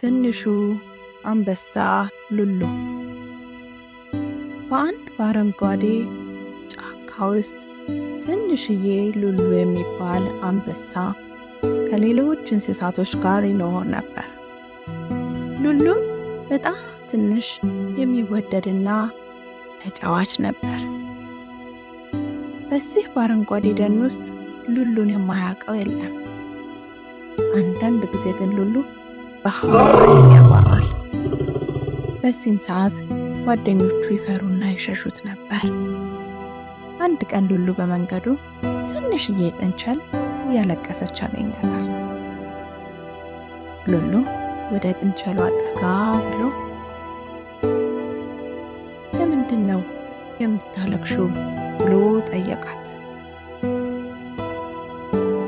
ትንሹ አንበሳ ሉሉ። በአንድ በአረንጓዴ ጫካ ውስጥ ትንሽዬ ሉሉ የሚባል አንበሳ ከሌሎች እንስሳቶች ጋር ይኖር ነበር። ሉሉ በጣም ትንሽ፣ የሚወደድና ተጫዋች ነበር። በዚህ በአረንጓዴ ደን ውስጥ ሉሉን የማያውቀው የለም። አንዳንድ ጊዜ ግን ሉሉ በኃይል ያጓራል። በዚህም ሰዓት ጓደኞቹ ይፈሩና ይሸሹት ነበር። አንድ ቀን ሉሉ በመንገዱ ትንሽዬ ጥንቸል እያለቀሰች ያገኛታል። ሉሉ ወደ ጥንቸሏ ጠጋ ብሎ "ለምንድን ነው የምታለቅሺው?" ብሎ ጠየቃት።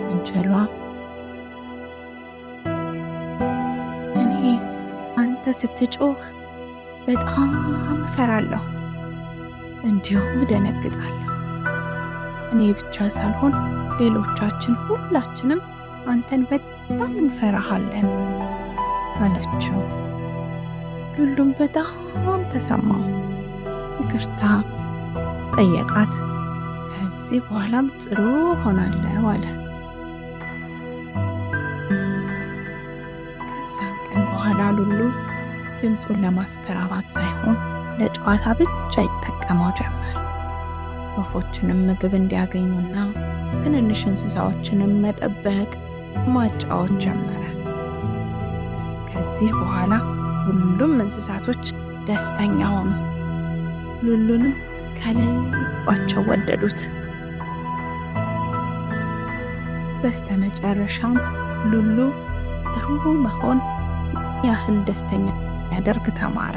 ጥንቸሏ "እኔ አንተ ስትጮህ በጣም እፈራለሁ፣ እንዲሁም እደነግጣለሁ። እኔ ብቻ ሳልሆን ሌሎቻችን ሁላችንም አንተን በጣም እንፈራሃለን" አለችው። ሉሉም በጣም ተሰማው፣ ይቅርታ ጠየቃት። ከዚህ በኋላም ጥሩ ሆናለሁ አለ። ከዛም ቀን በኋላ ሉሉ ድምፁን ለማስተራባት ሳይሆን ለጨዋታ ብቻ ይጠቀመው ጀመር። ወፎችንም ምግብ እንዲያገኙና ትንንሽ እንስሳዎችንም መጠበቅ፣ ማጫወት ጀመረ። ከዚህ በኋላ ሁሉም እንስሳቶች ደስተኛ ሆኑ። ሉሉንም ከልባቸው ወደዱት። በስተመጨረሻም ሉሉ ጥሩ መሆን ያህል ደስተኛ ያደርግ ተማረ።